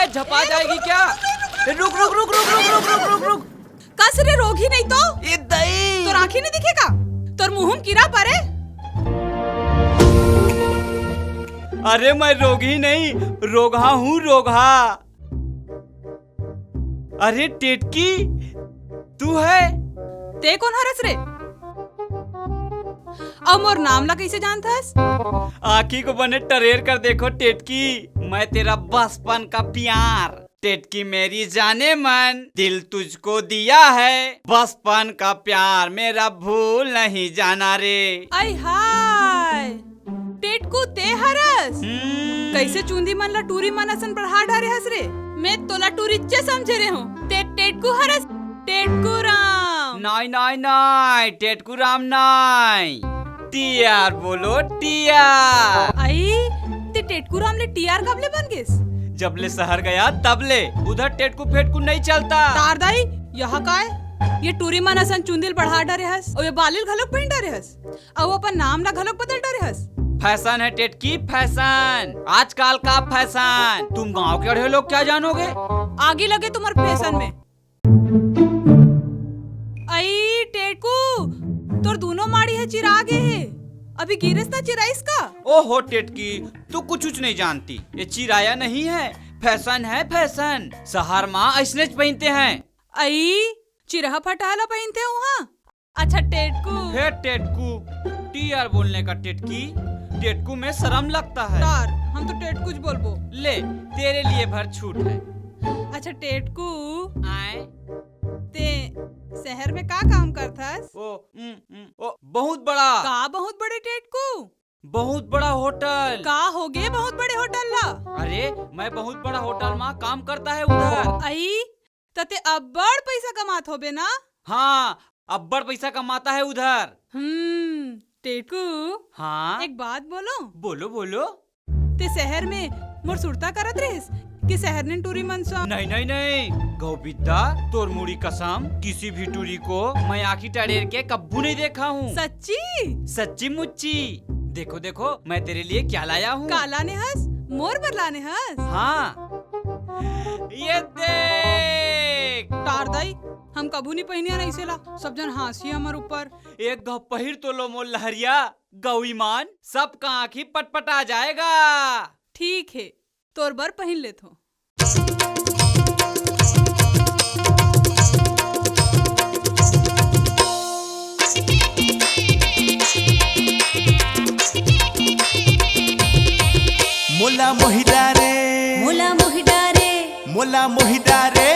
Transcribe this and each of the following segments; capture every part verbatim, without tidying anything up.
झपा जाएगी क्या? ए, रुक, रुक, रुक। कस रे, रोगही नहीं तो। ए दई। तोर आँखी नहीं दिखे का? तोर मुँह में कीरा परे। अरे, मैं रोगही नहीं, रोगहा हूँ, रोगहा। अरे टेटकी, तू है? ते कोन हरस रे? अउ मोर नाम ला कइसे जानथस? आँखी को बने टरेर कर देखो टेटकी, मैं तेरा बचपन का प्यार। टेटकी मेरी जानेमन, दिल तुझको दिया है, बचपन का प्यार मेरा भूल नहीं जाना रे। आई हाय, टेटकू ते हरस? हम्म। कइसे चूंदी मन ला टूरी मन असन पढ़ा डारे हस रे? मैं तोला टूरीच्चे समझे रे हूँ। ते टेटकू हरस? टेटकू राम। नाई, नाई, नाई, टेटकू राम नाई। टीआर बोलो, टीआर। आई, ते टेटकू राम ले टीआर कब ले बन गेस? जब ले शहर गया तब ले। उधर टेटकू फेटकू नहीं चलता। तार दाई, यह काय? ये टूरी मन असन चुंदी ल बढ़ा डरे हस, अउ ये बाली ल घलोक पहिन डरे हस, अउ अपन नाम ला घलोक बदल डरे हस। फैशन है टेटकी, फैशन। आजकल का फैशन। तुम गांव के अड़े लोग क्या जानोगे? आगी लगे तुम्हार फैशन में। अई टेटकू, तोर दूनों माड़ी ह चिरा गे हे। अभी गिरेस त चिराइस का? ओहो टेटकी, तू कुछ कुछ नहीं जानती। ये चिराया नहीं है, फैशन है फैशन। शहर मा अइसनेच पहिनते हैं। अई चिरहा फटहा ला पहिनते उहाँ। अच्छा टेटकू। हे टेटकू, टीआर बोलने का टेटकी, टेटकू में शर्म लगता है। तार, हम तो टेटकूच बोलबो। ले, तेरे लिए भर छूट है। अच्छा टेटकू, आए? ते शहर में का काम करथस? ओ, उम, उम, ओ, बहुत बड़ा। का बहुत बड़े टेटकू? बहुत बड़ा होटल। का होगे बहुत बड़े होटल ला? अरे, मैं बहुत बड़ा होटल मा काम करता है उधर। अई, त ते अब्बड़ पइसा कमात होबे ना? हाँ, अब्बड़ पइसा कमाता है उधर। हम्म, टेटकू, हाँ? एक बात बोलो। बोलो, बोलो। ते शहर में मोर सुरता करत रहिस कि शहर ने टूरी मन सो? नहीं, नहीं, नहीं, गौबिद्दा, तोर मुड़ी कसम, किसी भी टूरी को मैं आँखी टड़ेर के कब्बू नहीं देखा हूँ। सच्ची? सच्ची मुच्ची। देखो, देखो, मैं तेरे लिए क्या लाया हूँ। का लाने हस? मोर बर लाने हस? हाँ। ये देख। तार दाई, हम कभू नहीं पहिनिया ना इसे ला। सब जन हाँसी हमर ऊपर। एक घ पहिर तो लो मोर लहरिया, गौईमान, सबका आँखी पटपटा जाएगा। ठीक हे, तोर बर पहिन लेथों। मोला मोहि डारे, मोला मोहि डारे, मोला मोहि डारे,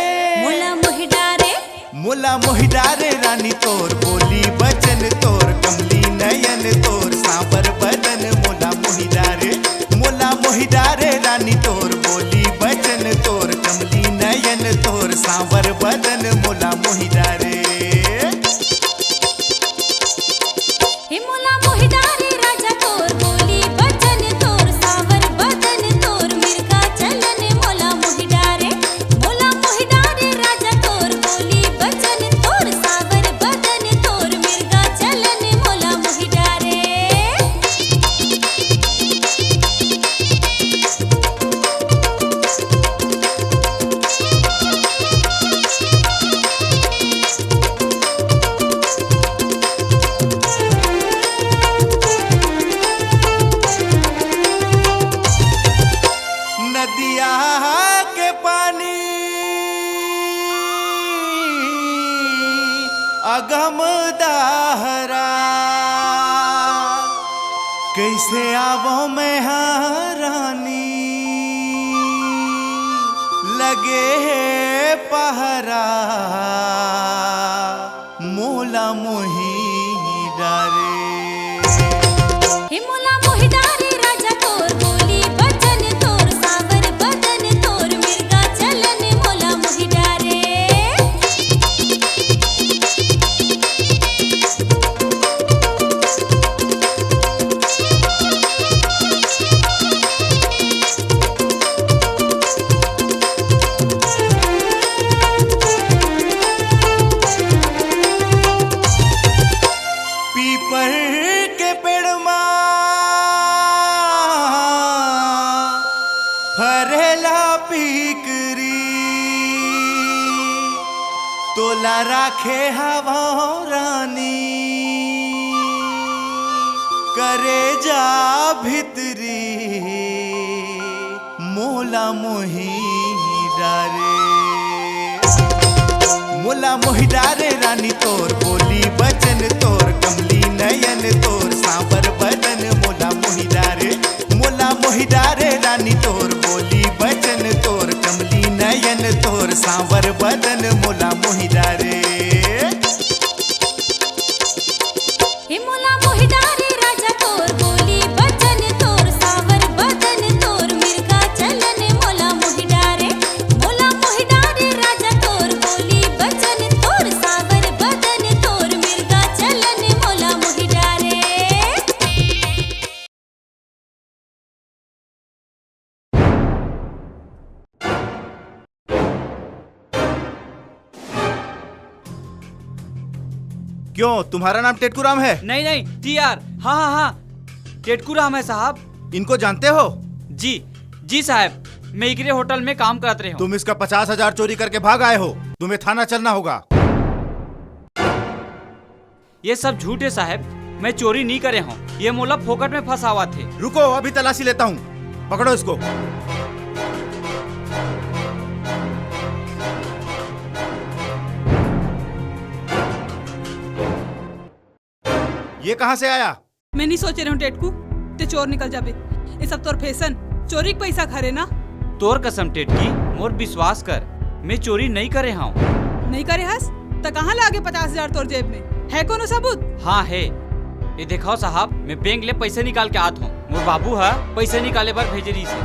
मोला मोहि डारे, मोला मोहि डारे रानी तोर बोली बचन, तोर कमली नयन, तोर सांवर बदन, मोला मोहि डारे, मोला मोहि डारे रानी तोर बोली बचन, तोर कमली नयन, तोर सांवर बदन, मोला मोहि डारे। हे मोला मोहि डारे राजा तोर बोली बचन, तोर सांवर बदन, तोर मिर्गा चलन, मोला मोहि डारे, मोला मोहि डारे राजा तोर बोली बचन, तोर सांवर बदन, तोर मिर्गा चलन, मोला मोहि डारे। नदिया के पानी अगम दाहरा, कइसे आवों मैं हा रानी, लगे हे पहरा। मोला मोहि डारे। हे मोला मोहि डारे राजा तोर बोली बचन, तोर सांवर बदन, तोर मिर्गा चलन, मोला मोहि डारे। तोला राखे हवं रानी, करेजा भितरी, मोला मोही डारे। मोला मोही डारे रानी तोर बोली बचन, तोर कमली नयन, तोर सांवर बदन, मोला मोही डारे। मोला मोही डारे रानी तोर बोली बचन, तोर कमली नयन, तोर सांवर बदन, मोला मोही डारे। हे मोला मोही डारे राजा तोर बोली बचन, तोर सांवर बदन, तोर मिर्गा चलन, मोला मोही डारे। मोला मोही डारे राजा तोर बोली बचन, तोर सांवर बदन, तोर मिर्गा चलन, मोला मोही डारे। क्यों, तुम्हारा नाम टेटकू राम है? नहीं नहीं, टीआर। हाँ हाँ हाँ, टेटकू राम है साहब। इनको जानते हो? जी जी साहब, मैं इकरे होटल में काम करत रहे हूँ। तुम इसका पचास हजार चोरी करके भाग आए हो, तुम्हें थाना चलना होगा। ये सब झूठ है साहब, मैं चोरी नहीं करे हूँ, ये मोला फोकट में फंसावत हे। रुको, अभी तलाशी लेता हूँ, पकड़ो इसको। ये कहाँ से आया? मैं नहीं सोचे रहे हूँ टेटकू, ते चोर निकल जाबे। ये सब तोर फैशन, चोरी के पैसा खारे ना। तोर कसम टेटकी, मोर विश्वास कर, मैं चोरी नहीं करे हूँ। नहीं करे हस? त कहाँ लागे पचास हजार तोर जेब में? है कोनो सबूत? हाँ है, ये देखाओ साहब, मैं बैंक ले पैसे निकाल के आत हूँ। मोर बाबू ह पैसे निकाले बर भेजे रहिस हे।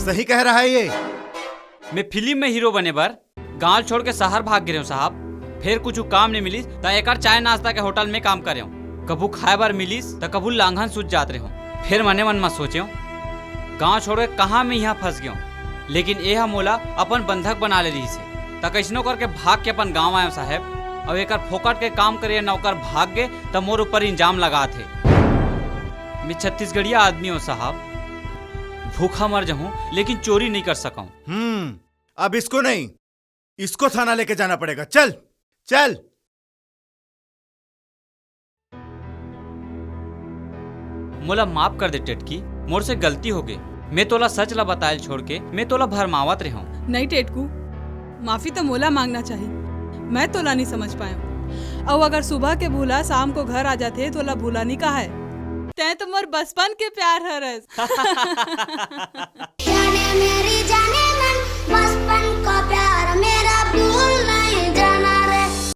सही कह रहा है ये। मैं फिल्म में हीरो बने बर गांव छोड़ के शहर भाग गे रहेंव साहब। फेर कुछ काम नहीं मिलिस त एकर चाय नाश्ता के होटल में काम करेंव। कभू खाए बर मिलिस त कभू लांघन सूझ जात रहेंव। फेर मने मन म सोचेंव, गांव छोड़ के कहाँ मैं यहाँ फंस गेंव, लेकिन ए ह मोला अपन बंधक बना ले रहिस हे। त कइसनो करके भाग के अपन गांव आएंव साहेब। अउ एकर फोकट के काम करे नौकर भाग गे त मोर ऊपर इल्जाम लगात हे। मैं छत्तीसगढ़िया आदमी हूँ साहब, भूखा मर जाहूँ लेकिन चोरी नहीं कर सकूँ। हम्म, अब इसको नहीं, इसको थाना लेके जाना पड़ेगा। चल, चल। मोला माफ कर दे टेटकी, मोर से गलती हो गे। मैं तोला सच ला बतायल छोड़ के मैं तोला भरमावत रेहेंव। नहीं टेटकू, माफी तो मोला मांगना चाही, मैं तोला नहीं समझ पाएंव। अउ अगर सुबह के भूला शाम को घर आ जाथे, तोला भूला नहीं कहाय। तैं तो मोर बचपन के प्यार हरस। जाने मेरी